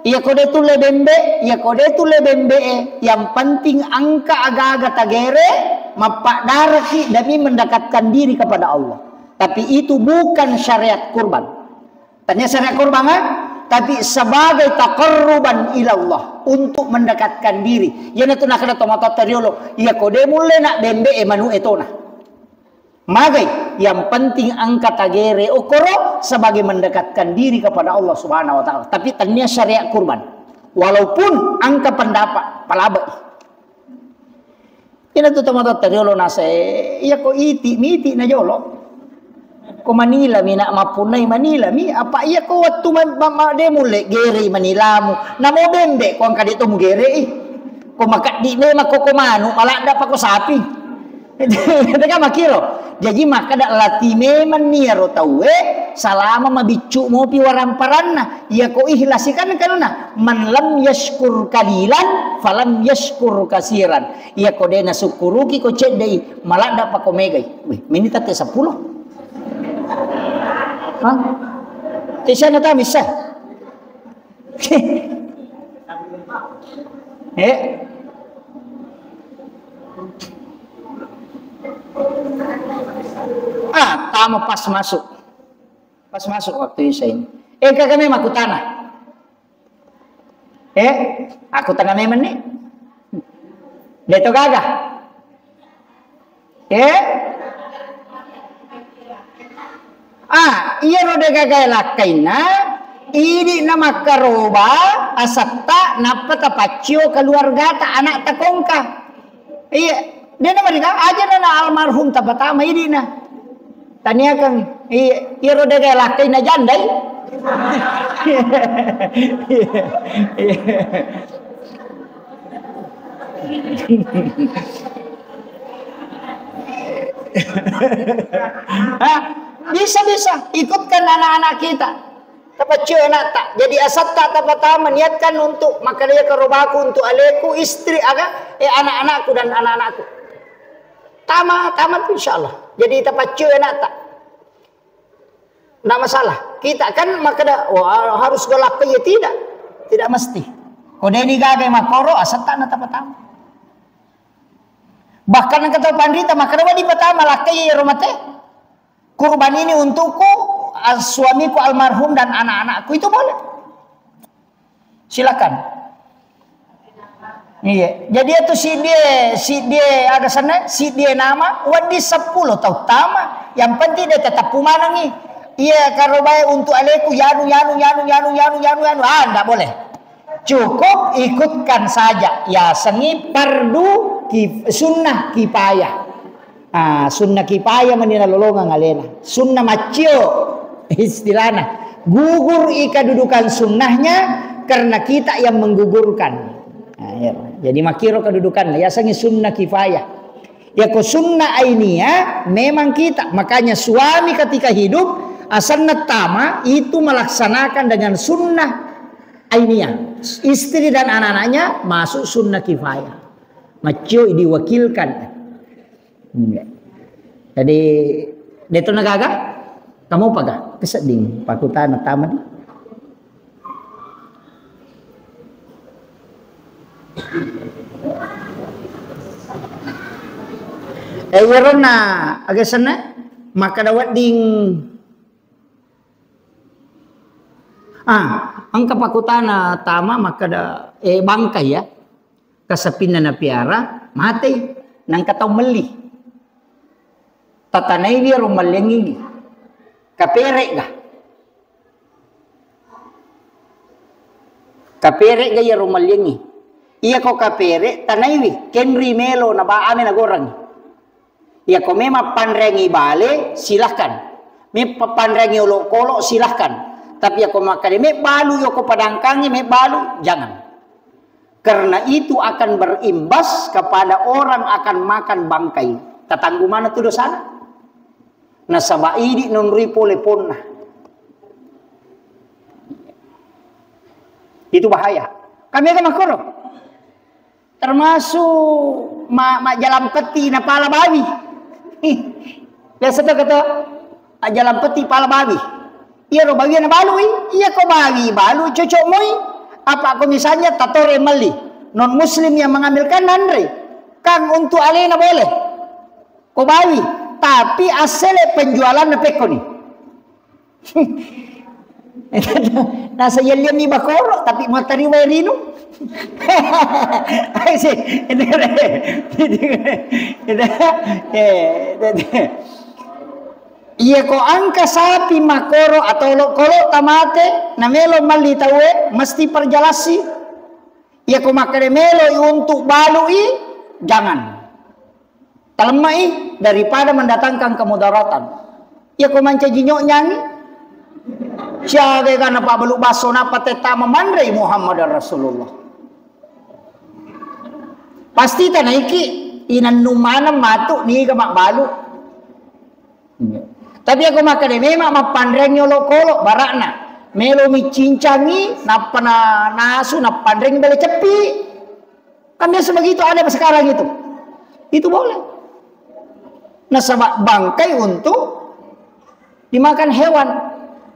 iya ko de tulle bembe, iya ko de tulle bembe, eh, yang penting angka aga-aga tagere, mappadaraki demi mendekatkan diri kepada Allah. Tapi itu bukan syariat kurban. Tanya syariat kurban, eh? Tapi sebagai taqarruban ilallah, untuk mendekatkan diri. Iyana tu nakada tomatoatta riolo, iya ko de mulle nak bembe e manu e tona. Magai, yang penting angka tagere okoro sebagai mendekatkan diri kepada Allah Subhanahu wa Ta'ala. Tapi tania syariat kurban. Walaupun angka pendapat, palabai. Ina tu tomatoatta riolo nase, iya ko iti, miti na jolo. Ko manila mi nak mappunnai manila mi, apa iya ko wattu ma-, ma-, ma-, de mulle gerei manilamu. Namo bembe ko angka de to mugerei. Ko makaddi memang ko, ko manu, maladda pa ko sapi. Tega makiro. Jaji makkada lati memang ni iyaro tauwe salama mabiccu mopi waramparanna. Iya ko ihlasi kan kanuna, "Man lam yashkur qalilan falam yashkur kasiran." Iya ko de nasukkuruki ko ceddei, maladda pa ko megai. Wih, mini tette seppulo. Hah? Tisana tamissa. Eh? Ah, tama pas masuk. Pas masuk waktu Isya ini. Eh, kagak memang aku tanah. Eh, aku tanah memang nih. Deto gaga. Eh? Ah, iyaro de gaga lakkainna, Idi na makkaroba asetta, nappa tapaccio keluargata, anakta kongka. Iya, de na mereka aja na almarhum tapatama idi na. Taniakan, iya, iyaro de lakkai na jandai. Hah? Bisa, bisa. Ikutkan anak-anak kita. Tapaccio anakta. Jadi asetta tapatama, niatkan untuk makkedai karobaku, untuk aleku, istri, aga, eh, anak-anakku dan anak-anakku. Tama, tama tu, insya Allah. Jadi tapaccio anakta. Nggak masalah. Kita kan makkeda, "Wah, harus galakka," ya tidak. Tidak mesti. Ko deni gaga makkoro, asetta na tapatama. Bahkan engka tau panrita makkeda, "Wa dipatama lakkai ro mate. Kurban ini untukku, al-, suamiku almarhum dan anak-anakku." Itu boleh. Silakan. Iya. Jadi itu si dia, si dia aga sana, si dia nama, wadi sepuluh tau tama. Yang penting dia tetap pumanangi. Iya, karobae untuk aleku, yanu, yanu, yanu, yanu, yanu, yanu, yanu. Ah, ndak boleh. Cukup ikutkan saja. Ya, sengi fardu kif-, sunnah kifayah. Ah, sunnah kifayah mani nalolongeng alena. Sunnah maccio istilahna. Gugur i kedudukan sunnahnya karena kita yang menggugurkan. Nah, iya. Jadi makkiro kedudukan, ya sengi sunnah kifayah. Ya ko sunnah ainiyah memang kita. Makanya suami ketika hidup, asanna tama itu melaksanakan dengan sunnah ainiyah. Istri dan anak-anaknya masuk sunnah kifayah. Maccio diwakilkan. Iya. Jadi, deto na gaga? Kamu paga? Kesedding pakutana tama di. Eh, iyaronna aga senna? Makkeda wedding. Ah, engka pakutana tama makkeda, eh, bangkai ya. Kasapinna napiara, matei, nangka tau melli. Tatanaiwi ro malliangngi. Kapere'ga? Kapere'ga iyaro malliangngi? Iyako kapere, tanaiwi, kenri melo, na ba-, ame nagorangngi. Iyako memang panreangngi bale, silahkan. Me-, panreangngi olokolo, silahkan. Tapi iyako makkeda mebbalu, iyako padangkangngi mebbalu, jangan. Karena itu akan berimbas kepada orang akan makan bangkai. Tatanggu mana tu dosana? Nasaba idi nonroi pole ponna. Itu bahaya. Kami akan makkoro. Termasuk ma-, majjalang petti napala bawi. Ih, biasa to kata, majjalang petti pala bawi. Iyaro bawi nabalui, iya ko bawi balu cocok moi. Apa ko misalnya tatore melli, non muslim yang mengambilkan nanre. Kang untuk alena boleh. Ko bawi, tapi asele penjualanna pekkoni. Nasa yellianni bakoro, tapi matari wae rinu. Ai si, ini re. Ini, eh, iya ko angka sapi makoro atau lo-, kolo tamate, na melo malli tauwe, mesti perjalasi. Iya ko makkeda melo untuk balui, jangan. Talemma'i daripada mendatangkan kemudaratan. Iya ko mancaji nyonyangi. Siaga kana pabbalu basso nappa tetta mamanrei Muhammad Rasulullah. Pasti tanaiki inannu maneng matu niga mabbalu. Tapi iya ko makkeda memang mappanreangngi olokolo bara'na. Melo mi cincangi, nappa na nasu, nappanreangngi bale ceppi. Kan biasa begitu ada sekarang itu. Itu boleh. Nasaba bangkai untuk dimakan hewan.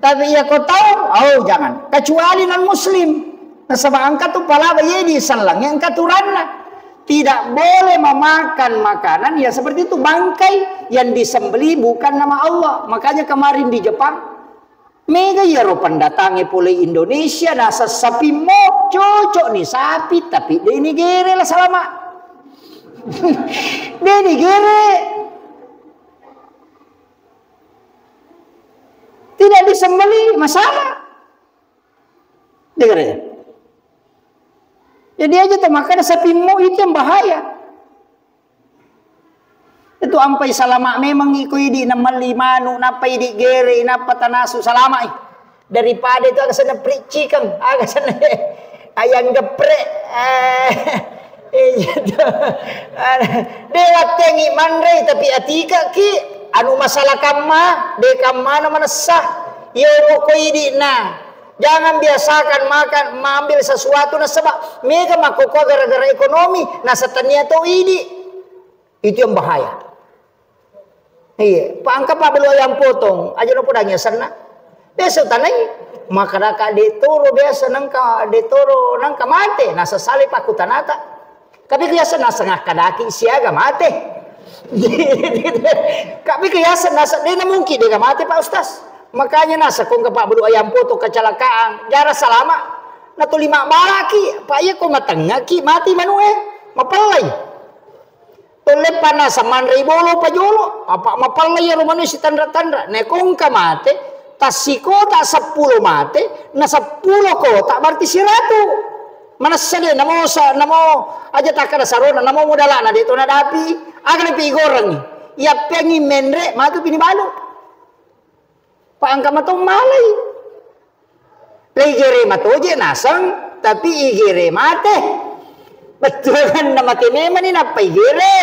Tapi iya ko tau, oh jangan. Kecuali non muslim. Nasaba engka tu pala baye di sellang, engka turanna. Tidak boleh memakan makanan yang seperti itu, bangkai yang disembelih bukan nama Allah. Makanya kemarin di Jepang, mega iyaro pendatangnge pole Indonesia, nasa sapimmo, cocok ni sapi, tapi de ni gere la salama. De ni gere. Tidak disembelih, masalah. Jadi aja to makkeda sapimmu itu yang bahaya. Itu ampai salama memang iko idi na melli manu, nappa idi gere, nappa tanasu salama i. Daripada itu aga senna pericikeng, aga senna ayam geprek. Eh, iya to. Dewa tengi manrei tapi atika ki anu masalah kamma, de kamma na manessa. Yo ko idi na. Jangan biasakan makan, mengambil sesuatu nasaba mega makkokkoe gara-gara ekonomi, nasaba tania to idi. Itu yang bahaya. Iya, pa engka pabbalu ayam potong, aja lo podangi asenna. Biasa tanai, makkadaka de toro biasa nengka, de toro nengka mate, nasaba sale pakkutanata. Tapi ku yaseng naseng akkadaki siaga mate. Tapi ku yaseng naseng de na mungkin de mate, Pak Ustaz. Makanya naseng ko engka pabbalu ayam potong kecelakaan, jara salama. Na tuli mabbalaki, Pak, iya ko matengngaki mati manue, mapellai. Tolleppa naseng manrei bolo pajolo, apa mapellai iyaro manue sitanra-tanra. Na ko engka mate, tassikota seppulo mate, na seppulo kota berarti siratu. Manessa de, namo sa-, namo aja takkada sarona, namo modalana de to nadapi, aga napi igorengi. Iyappeangi menre, matu pini balu. Pa engka mato malai. Lei gere matoje naseng, tapi igere mate. Betul kan, na mate memang ni nappa igere.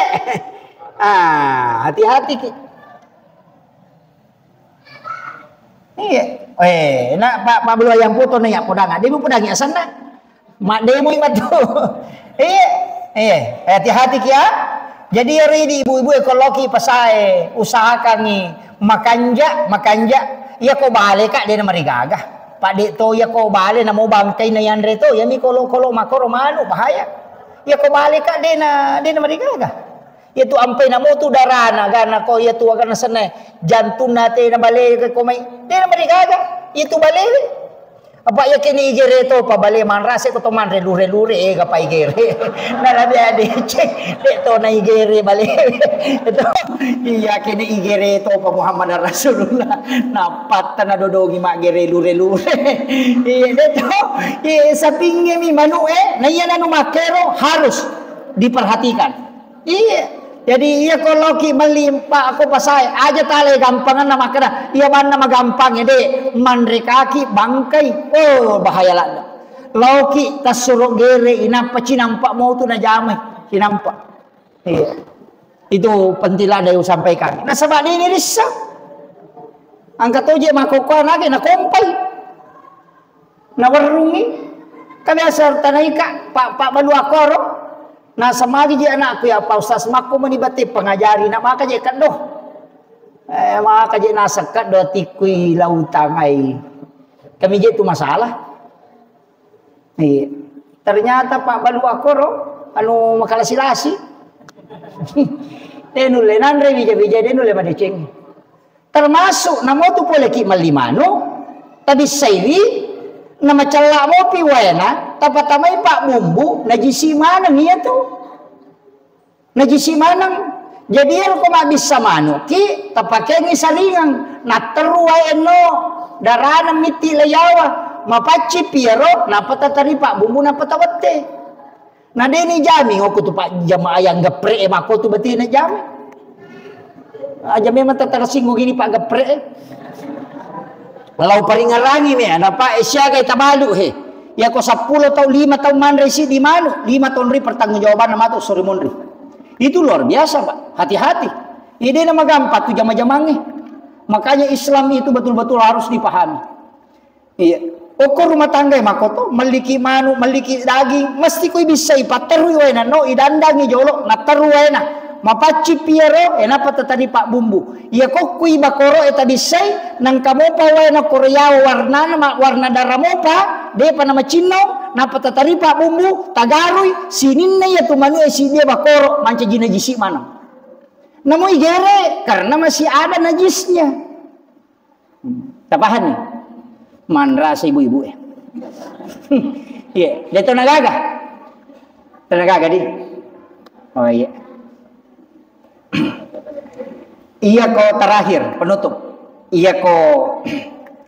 Ah, hati-hati ki. Iya. Eh, na pa, pabbalu ayam potong na ya podang. Dia mau podangi asenna. Maddemoi matu. Iya, iya. Eh, hati-hati ki ya. Jadi iyaro idi ibu-ibu e ko loki pasae, usahakangi makanja, makanja. Iya ko bale ka de na marigaga. Pa de to iya ko bale namo bangkai na yanre to, iyami kolo-kolo makoro manu bahaya. Iya ko bale ka de na, de na marigaga. Iya tu ampai namo tu darana gana ko iya tu agana senna jantunna te na bale ko mai. De na marigaga. Iya tu bale. Apa iya kini igere to pa bale manrase ko to manre lure-lure, eh, gapa igere. Na labe adeceng, de to na igere bale. Itu iya kini igere to pa Muhammad Rasulullah. Napatta na dodongi maggere lure-lure. Iya de to. Iya sapinge mi manu e, na iya nanu makkero harus diperhatikan. Iya. Jadi iya ko loki melli pa ko pasae, aja tale gampanganna makkeda, iya banna magampange de, manre kaki bangkai. Oh, bahaya ladde. Loki tassuro gere inappa cinampa motu najamai, cinampa. Iya. Itu penting ladde usampaikan. Nasaba de ni rissa. Angka toje makokkoe nage nakompai. Nawerrungi, ka biasa tanaika, pa, pabbalu akkoro. Nasamagi je anakku, ya Pak Ustaz, makko meni bate pengajari, na maka je keddo. Eh, maka je naseng keddo tikkui lautangai. Kami je tu masalah. Iya. Ternyata pabbalu akkoro, anu makalasi-lasi. De nulle nanre bija-bija, de nulle madeceng. Termasuk namotu pole ki melli manu, tabissaiwi, namacella mopi waena, tapatamai pabbumbu, najisi maneng iya tu. Najisi maneng. Jadi ero ko mabbissa manu ki, tapakengi saringang, natteru wae enno, darana mitti layawa, mapacci piero, nappa tatari pabbumbu, nappa tawette. Na deni jaming okko tu pak jamaah yang geprek e makko tu bettina jaming. Aja memang tersinggung ini pak geprek e. Lau paringarangi me, na pak e siaga e tabalu he. Ya ko seppulo tau, lima tau manre si di manu, lima tau ri pertanggungjawaban matu sore monri. Itu luar biasa pak, hati-hati. Ide na magampa tu jama-jamange. Makanya Islam itu betul-betul harus dipahami. Iya. Okko rumah tangga e makoto, melliki manu, melliki daging, mesti koi bissai patterui waena no, idandangi jolo, natteru waena. Mapacci piero, e nappa tatadi pabbumbu. Iya kokkui bakoro e tabissai, nangka mopa waena koro yawa warnana, ma-, warna dara mopa, depa namacinnau, nappa tatadi pabbumbu, tagarui, sininna iya tu manu e siddia bakoro, mancaji najisi maneng. Namo igere, karena masih ada najisnya. Tapahanni? Manrasa ibu-ibu e. Iya, de to nagaga. To nagaga di. Oh iya. Iya ko terakhir penutup. Iya ko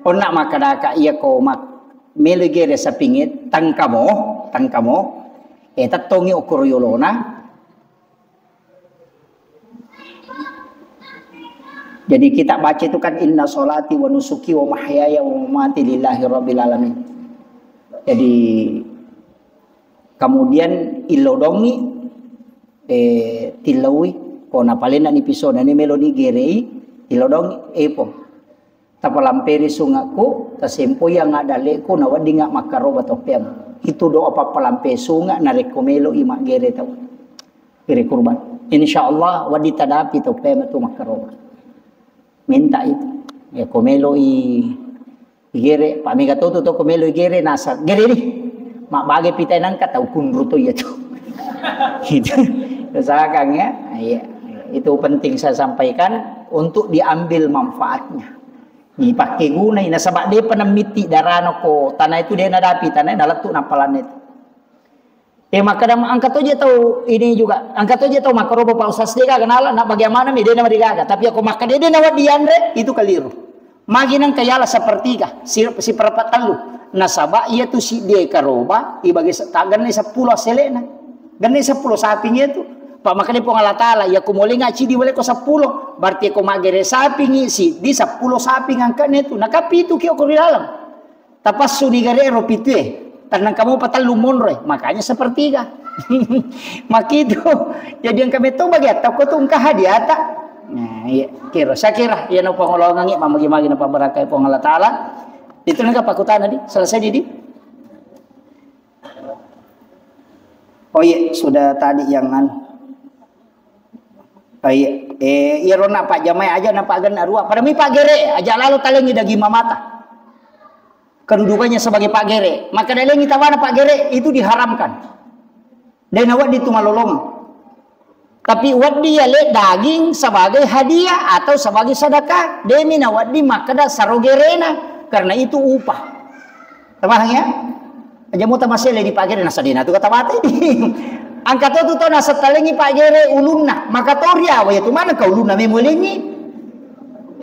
onna makkadaka, iya ko mak-, melo igere sapingnge, tangkamo, tangkamo, eh, tettongi okkoro yolona. Jadi kita baca itu kan, "Inna sholati wa nusuki wa mahyaya wa mamati lillahi rabbil alamin." Jadi kemudian ilodongi, eh, tillaui, ko napalennani pisona ni melo digerei, ilodongi, eh, Puang. Tapalamperi sungakku, tasempoi angadaleku, naweddinga makkaroba toppeang. Itu doa pappalampe sunga narekko melo i maggere tau. Gere kurban. Insya Allah, wedding tadapi toppeang tu makkaroba. Minta itu. Ya, ko melo i, igere, pa mega to tu to ko melo igere, nasa, gere ni. Mabbage pitai nangka tau kunru to iya tu. Gitu. Usahakan ya. Iya. Itu penting saya sampaikan untuk diambil manfaatnya. Ipakke gunai, nasaba depa nammitti darana ko tanah itu, de nadapi tanah, nalettu napalanna itu. Eh, makkeda engka toje tau ini juga, engka toje tau makkaroba Pak Ustaz, de gaga nala, na bagaimana mi, de namarigaga. Tapi ako makkeda de nawedding yanre, itu keliru. Magi nengka yala sepertiga, si, siperempat tellu. Nasaba iya tu siddi karoba, ibage se-, ta-, genne seppulo aselena. Genne seppulo saping iya tu. Pa makkeda Puang Allah Taala, iya ko molenga cidi wale ko seppulo. Berarti ko maggere sapingi siddi, seppulo saping angkane tu. Nakapitu ki ko ri dalam. Tapassu ni gare ro pitue. Tannang kamu patellu monroe. Makanya sepertiga. Makitu. Jadi engka metto bagi atau ko tu engka hadiata. Nah, iya. Kira, saya kira, iya no pangolongangi, mamagi-magi no pabarakai Puang Allah Taala. Itu nengka pakutana di, selesai di, di. Oh iya, sudah tadi yang anu. Oh iya, eh, iya rona Pak Jamai aja nampak gen arua. Pada mi Pak Gere, aja lalu talengi daging mamata. Kedudukannya sebagai Pak Gere. Maka dalengi tawana Pak Gere itu diharamkan. Dena wedding tu malolong. Tapi wedding yale daging sebagai hadiah atau sebagai sedekah. Demi na wedding makkeda sarogerena. Karena itu upah. Tamahang ya? Aja muta masele di pagere nasadena tu kata mati. Angka to tu to nasatalengi pagere ulunna. Maka tori awa ya tu mana ka ulunna memolengi.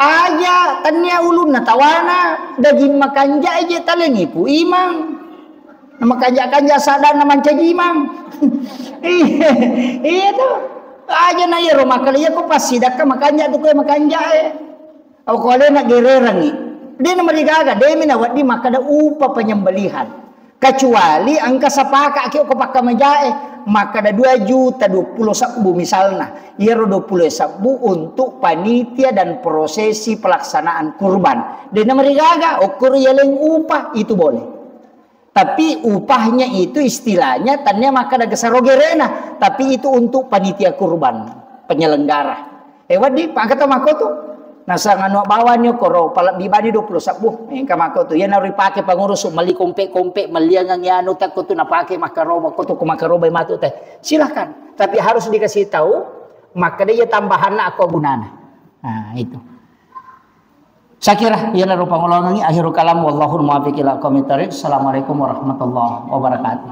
Aja tania ulunna tawana daging makanja je talengi pu imang. Makanja-kanja sadana mancaji imang. Iya, iya tu. Aja na iyaro makale iya ko pasti dakka makanja tu ko makanja e. Au ko alena gererangngi. De na marigaga, de mi na wedding makkada upa penyembelihan. Kecuali engka sapaka ki ko pakkamajae, makkada dua juta dua puluh sebbu misalna. Iyaro dua puluh sebbu untuk panitia dan prosesi pelaksanaan kurban. De na marigaga, okkoro yaleng upa, itu boleh. Tapi upahnya itu istilahnya tania makkada gesaro gerena, tapi itu untuk panitia kurban, penyelenggara. Eh, wedding, Pak, kata mako tu. Nasang anu bawani koro, palebbi bani dua puluh sebbu. Eh, engka mako tu. Iya naro ripake pengurus, meli kompe-kompe, meliangang anu takko tu napake makkaroba, ko tu ko makkaroba matu teh. Silahkan. Tapi harus dikasih tahu, makkada iya tambahanna aku gunana. Nah, itu. Saya kira, iya naro pangolongangi, akhirul kalam, wallahul muwaffiq ila aqwamit thariq. Assalamualaikum warahmatullahi wabarakatuh.